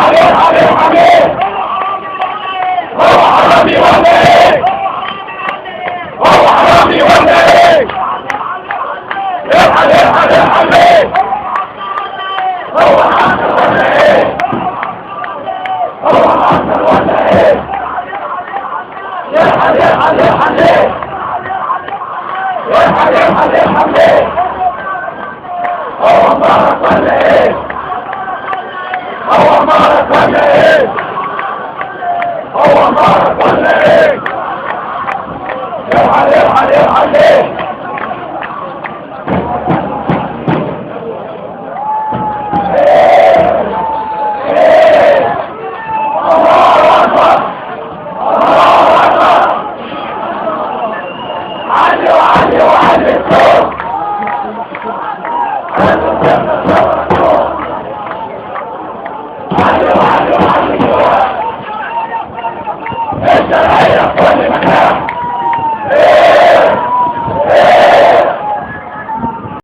ارحل ارحل ارحل ليه؟ هو حرامي ولا ايه؟ هو حرامي ولا ايه؟ ارحل ارحل ارحل ليه؟ هو حرامي ولا ايه؟ هو حرامي ولا ايه؟ ارحل ارحل ارحل ليه؟ ارحل ارحل ارحل ليه؟ هو مبارك ولا ايه؟ هو مبارك ولا ايه؟ هو مبارك ولا ايه؟ ارحل ارحل ارحل ليه؟ الله اكبر الله اكبر. علي وعلي وعلي الصوت. علي وعلي وعلي الصوت. الشرعية.